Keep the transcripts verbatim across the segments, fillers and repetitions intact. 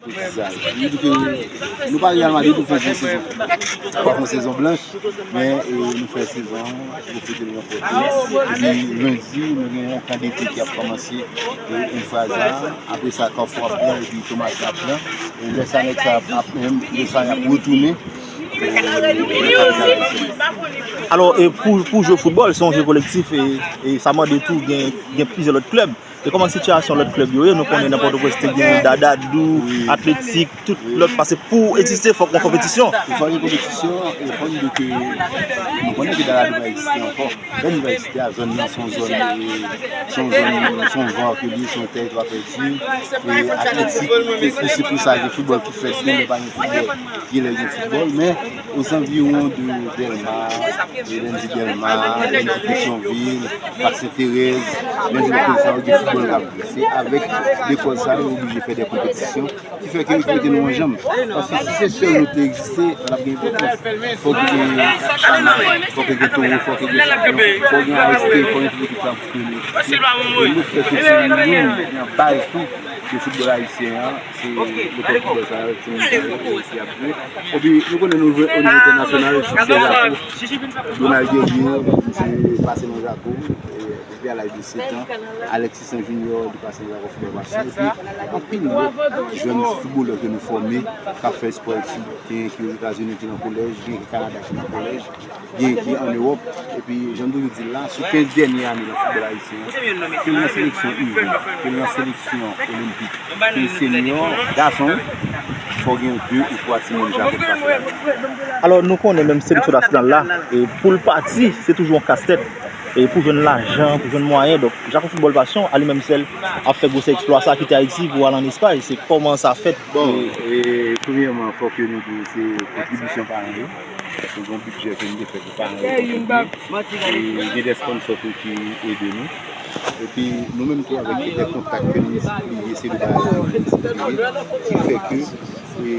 Sa, nou di ke nou pa Real Madrid, nou fè yon sezon, pa fè yon sezon blanch, men e, nou fè sezon an, nou fete l ranpòte. Epi lendi, nou gen yon kan dete ki ap kòmanse, e, Infraza, apre sa Kafou ap pran, epi Tomasen ap pran. E lè sa nèg sa ap, ap, lè sa y ap retounen, e, nan kapital ayisyen. Alò, e pou, pou jwe foutbòl, se yon jwe kolektif, e, e sa mande tou gen, gen plizyè lòt klèb. E kòman sitiyasyon lòt klèb yo ye? Nou konnen nan Pòtoprens te gen Dadadou, Atletik, tout lòt, paske pou egziste, fòk gen konpetisyon. E fòk gen konpetisyon, e fòk nou di ke nou konnen ke Dadadou pa egziste ankò. Lè nou pa egziste a, zòn nan se yon zòn, e, se yon zòn, se yon vwa ke li ye, se yon tèritwa pèdi. E Atletik, se pou, se pou sa, gen foutbòl ki fèt, gen lè pa gen foutbòl, gen lè gen foutbòl, men ozanviwon de Dèlma, e lè n di Dèlma, lè n di Petyonvil, Pak Sent Terèz, lè n di lekòl sa yo, gen foutbòl k ap jwe. Se avèk lekòl sa yo, yo oblije fè de konpetisyon, ki fè ke yo mete nou an janm. Paske si se sèl nou te egziste, pa t ap gen enpòtans. Fòk gen Channel, fòk gen Toro, fòk gen Chanpyon, fòk gen A S T, fòk gen tout ekip sa pou ke nou. E nou fè ke se nou, nou, nan baz tou de foutbòl ayisyen an. Se lekòl foutbòl sa yo, timoun sa yo, ki ap jwe. Epi, nou konnen nou jwe o nivo entènasyonal, siksè Jako. Donald Guerrier, misye pase nan Jako, e, depi a laj de sèt an. Alexis Saint Junior, li pase nan Jako Foutbòl Pasyon. Epi, anpil lòt jèn foutbolè ke nou fòme, k ap fè espò etid, gen ki Ozetazini ki nan kolèj, gen ki Kanada ki nan kolèj. Gen ki an Ewòp. Epi, jan m toujou di l la, sou kenz dènye ane nan foutbòl ayisyen an, ke l nan seleksyon U ven, ke l nan seleksyon olenpik, ke l senyò, gason, fò gen de ou twa timoun Jako k pase la. Alò, nou konnen menm seleksyon nasyonal la, e pou l pati, se toujou yon kastèt. E pou jwenn lajan, pou jwenn mwayen. Donk, Jako Foutbòl Pasyon, a li menm sèl, ap fè gwosè eksplwa sa, kite Ayiti pou al ann Espay. Se kòman sa fèt? Bon, e, premyèman, fòk nou di se kontribisyon paran yo. Nou gen yon bidjè ke nou te fè pou paran yo kontribye. E gen de sponsò tou ki ede nou. Epi nou menm tou avèk de kontak ke nou eseye, se de bagay ke nou eseye, ki fè ke, e,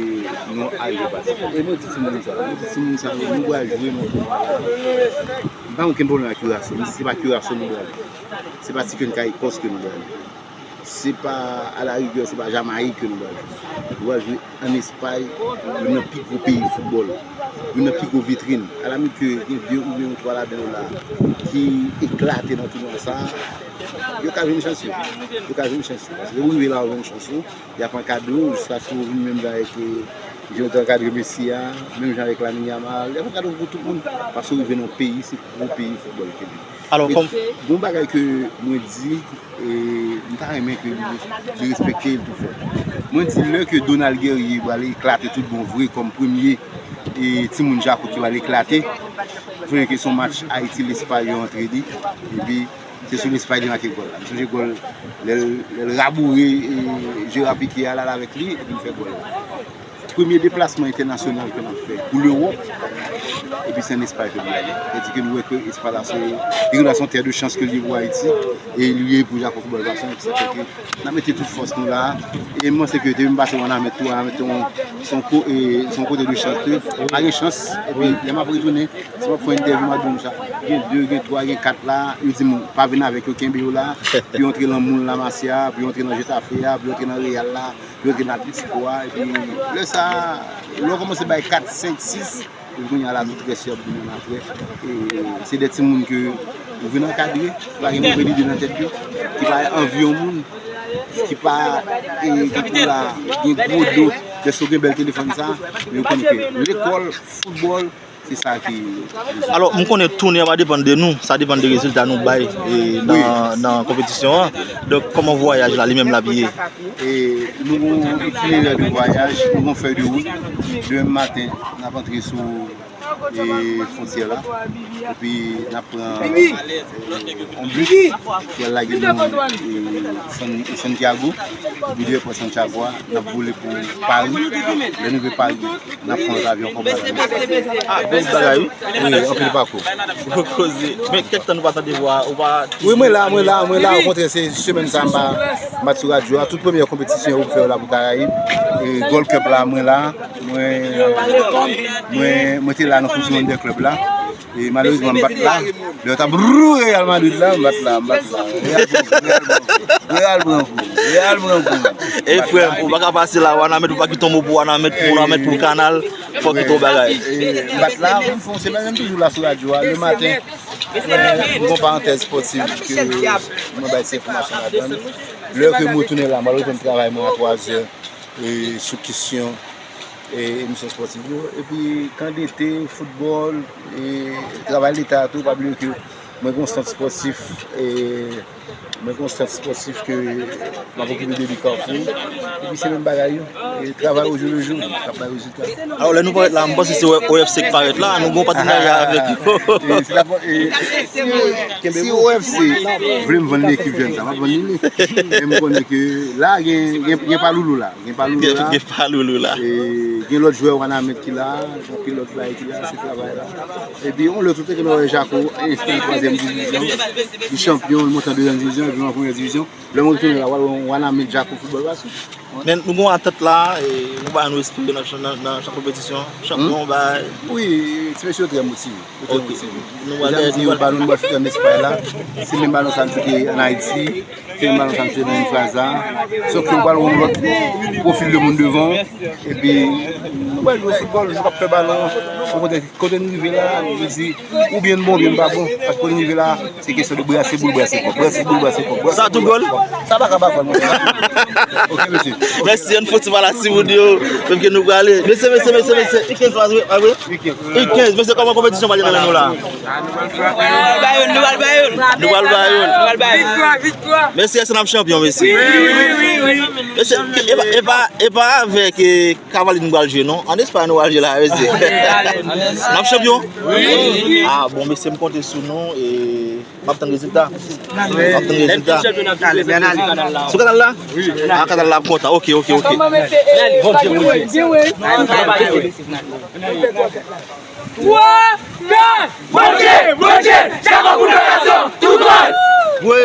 nou arive pase. E mwen di timoun sa yo, mwen di timoun sa yo, nou pral jwe nan tounwa la. M pa gen okenn pwoblèm ak Curaçao, men se pa Curaçao nou pral jwe. Se pa Ti Kenneth Caicos ke nou pral jwe. Se pa, alarigè, se pa Jamayik ke nou pral jwe. Nou pral jwe ann Espay, youn nan pi gwo peyi foutbòl, youn nan pi gwo vitrin. Alamit ke gen de oubyen twa ladan yo la ki eklate nan tounwa sa a, yo ka jwenn chans yo. Yo ka jwenn chans yo. Paske lè ou rive la, ou jwenn chans ou, y ap ankadre w, jiskaske ou vin menm jan avèk, e, jan yo te ankadre Messi a, menm jan avèk Lamine Yamal, y ap ankadre w pou tout moun. Paske ou rive nan peyi, se gwo peyi foutbòl ke li. Alò, e kòm yon bagay ke mwen di, e, m ta renmen ke li, li respekte l tou fò. Mwen di, lè ke Donald Guerrier pral eklate tout bon vre kòm premye, e, timoun Jako ki pral eklate, konnen ke se yon match Ayiti-Lespay yo antre li, epi se sou Lespay li make gòl la. M sonje gòl, lè l, lè l raboure, e, Gérard Piqué a, l al avèk li, epi l fè gòl la. Premye deplasman entènasyonal ke n ap fè pou Lewòp, epi se ann Espay ke nou ale. Sètadi ke nou wè ke Espay la se, li gen dwa se yon tè de chans ke li ye pou Ayiti, e li ye pou Jako Foutbòl Pasyon, ki sa fè ke n ap mete tout fòs nou la. E m panse ke depi m pase Wanament tou, Wanament se yon, se yon ko-, e, se yon kote de chans tou. Pa gen chans, epi lè m ap retounen, si m ap fè yon entèvyou, m ap di moun sa, gen de, gen twa, gen kat la, yo di m pa vin avèk yo, kenbe yo la, pou yo antre nan moun Lamasya, pou yo antre nan Getafe a, pou yo antre nan Real la, yo antre nan Atletico a, epi lè sa, lè w kòmanse bay kat, senk, sis, epi kounye a la, tout rès yo ap vin ann apre. E se de timoun ke ou vin ankadre, ki pa gen move lide nan tèt yo, ki pa anvi yon moun, ki pa, e, tankou la, gen gwo do, dèske w gen bèl telefòn sa, men yo konnen ke lekòl, foutbòl, se sa ki. Alò, m konnen toune a pa depann de nou, sa depann de rezilta nou bay, e, nan, nan konpetisyon an. Donk, kòman vwayaj la, li menm, l ap ye? E nou gon itinerè de vwayaj, nou gon fèy de wout. Demen maten, n ap antre sou, e, fwontyè la. Epi, n ap pran, e, yon bis ki al lage nou, e, San-, Santiago. Epi, depi Santiago a, n ap vole pou Pari. Lè nou rive Pari, n ap pran lòt avyon pou Pari. Ah, bèl bagay, wi. Wi, anpil pakou. Gwo koze. Men kèk tan nou pa tande vwa, ou pa. Wi, mwen la, mwen la, mwen la. Okontrè, se semèn sa a, m pa, m pa t sou radyo a. Tout premyè konpetisyon yo pou fè yo la pou Karayib. E Gold Cup la, mwen la. Mwen, mwen, mwen te la nan Koup Di Mond dè Klèb la. E malerezman, m pa t la. Lè yo t ap rou Real Madrid la, m pa t la, m pa t la. Real pran kou, Real pran kou, Real pran kou. E frè m, ou pa ka pase la, Wanament, ou pa kite yon mo pou Wanament, pou Wanament, pou Kanal, fòk kite yon bagay. E, m pa t la, m fè yon semèn, m toujou la sou radyo a, le maten. E, m gon parantèz spòtif ke mwen bay ti enfòmasyon ladan l. Lè ke m retounen la, m al reprann travay mwen a twa zè, e, sou kesyon, e, emisyon spòtif yo. Epi, kan dete, foutbòl, e, travay leta tou, pa bliye ke mwen gon sant spòtif, e, mwen gon sant spòtif ke m ap okipe de li Kafou. Epi se menm bagay yo. E travay au jour le jour, k ap bay rezilta. Alò, lè nou parèt la, m panse se O F C k parèt la, nou gon patenarya avèk yo. E, se la, e, si, si O F C vle m vann ekip jèn sa, m ap vann li. Men m konnen ke la, gen, gen, gen pa loulou la. Gen pa loulou la. Gen pa loulou la. E, gen lòt jwè Wanament ki la, gen anpil lòt bagay ki la, se travay la. Epi, yon lè tout te gen wè Jako enstale twazyèm divizyon, li chanpyon, li monte an dezyèm divizyon, epi an premyè divizyon. Lè mwen retounen la, w al wè Wanament Jako foutbòl pase. Men nou gon atant la, e, nou ba nou espere nan, nan, nan chan konpetisyon, chanpyon, bay. Wi, ti mesye yo trè motive. Yo trè motive. Jan m di yo, balon nou pral choute an Espay la, se menm balon sa n choute an Ayiti. Se yon balon sa m tire nan Infraza. Sòf ke ou pral wè yon lòt pwofil de moun devan w. Epi, nou pral jwe foutbòl, nou p ap pè balon. Kote, kote n rive la, nou di, oubyen n bon, oubyen n pa bon. Paske kote n rive la, se kesyon de brase boul, brase kòb. Brase boul, brase kòb. Sa tou gòl? Sa pa ka pa gòl, monchè. Ok, mesye. Mèsi, ann fè ti pale a timoun yo. Menm ke nou prale. Mesye, mesye, mesye, mesye. U kenz pa vre, pa vre? U kenz. Mesye, kòman konpetisyon pral ye nan men nou la? Nou pral ba youn, nou pral ba youn. Nou pral ba youn. Nou pral ba youn. Viktwa, viktwa. Mesye, èske n ap chanpyon, mesye? Wi, wi, wi, wi, wi. Mesye, e pa, e pa, e pa avèk, e, Kavalin nou pral jwe, non? An Espay nou pral jwe la, mesye. N ap chanpyon? Wi. Ah, bon, mesye, m konte sou nou, e m ap tann rezilta. M ap tann rezilta. Sou kanal la? Wi. Ah, kanal la ap kontan. Ok, ok, ok. Twa, kat! Bondye, Bondye, Jako kout de gason, tou dwòl! Wi!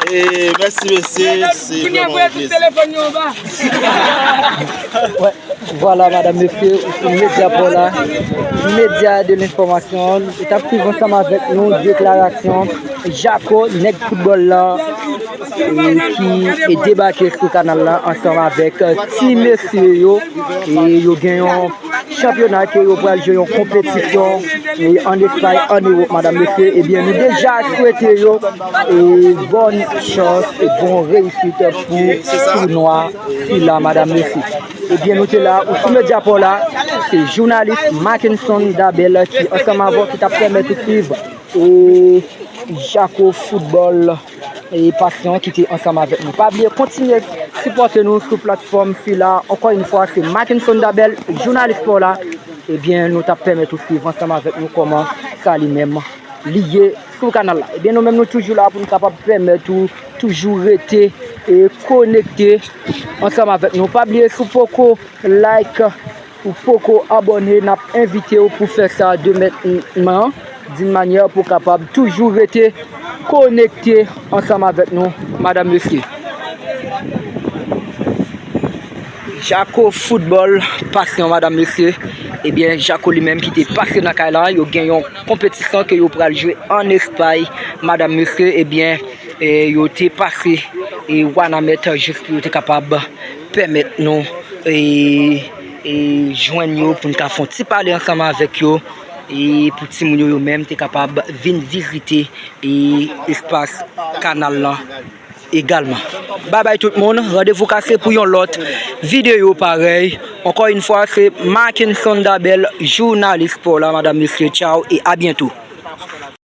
E, mèsi, mesye, se vrèman yon plezi. Vwala, madanm, mesye, ou sou Medya Paw la, medya de lenfòmasyon. Ou t ap swiv ansanm avèk nou deklarasyon Jako, nèg foutbòl la, e, ki, e, debake sou kanal la ansanm avèk, e, ti mesye yo. E yo gen yon chanpyona ke yo pral jwe yon konpetisyon, e, ann Espay, ann Ewòp, madanm, mesye. Ebyen, nou deja swete yo, e, bòn chans e bon reyisit pou tounwa sila, madanm, mesye. Ebyen, nou te la, ou sou Medya Paw la, se jounalis Mackenson Dabel ki ansanm avè w ki t ap pèmèt ou swiv, e, Jako Foutbòl, e, Pasyon ki te ansanm avèk nou. Pa bliye kontinye sipòte nou sou platfòm sila. Ankò yon fwa, se Mackenson Dabel, jounalis pa w la. Ebyen, nou t ap pèmèt ou swiv ansanm avèk nou kòman sa li menm li ye sou kanal la. Ebyen, nou menm, nou toujou la pou nou kapab pèmèt ou toujou rete, e, konekte ansanm avèk nou. Pa bliye, si w poko like, ou poko abòne, n ap envite w pou fè sa demen, d'une manière pou w kapab toujou rete konekte ansanm avèk nou, madanm, mesye. Jako Foutbòl Pasyon, madanm, mesye. Ebyen, Jako li menm ki te pase nan kay la, yo gen yon konpetisyon ke yo pral jwe ann Espay, madanm, mesye. Ebyen, e, yo te pase, e, Wanament jis pou yo te kapab pèmèt nou, e, e, jwenn yo pou n ka fè yon ti pale ansanm avèk yo, e, pou timoun yo, yo menm te kapab vin vizite, e, espas kanal lan egalman. Babay tout moun, randevou kase pou yon lòt videyo parèy. Ankò yon fwa, se Mackenson Dabel, jounalis pa w la, madanm, mesye. Tchaw e a byento.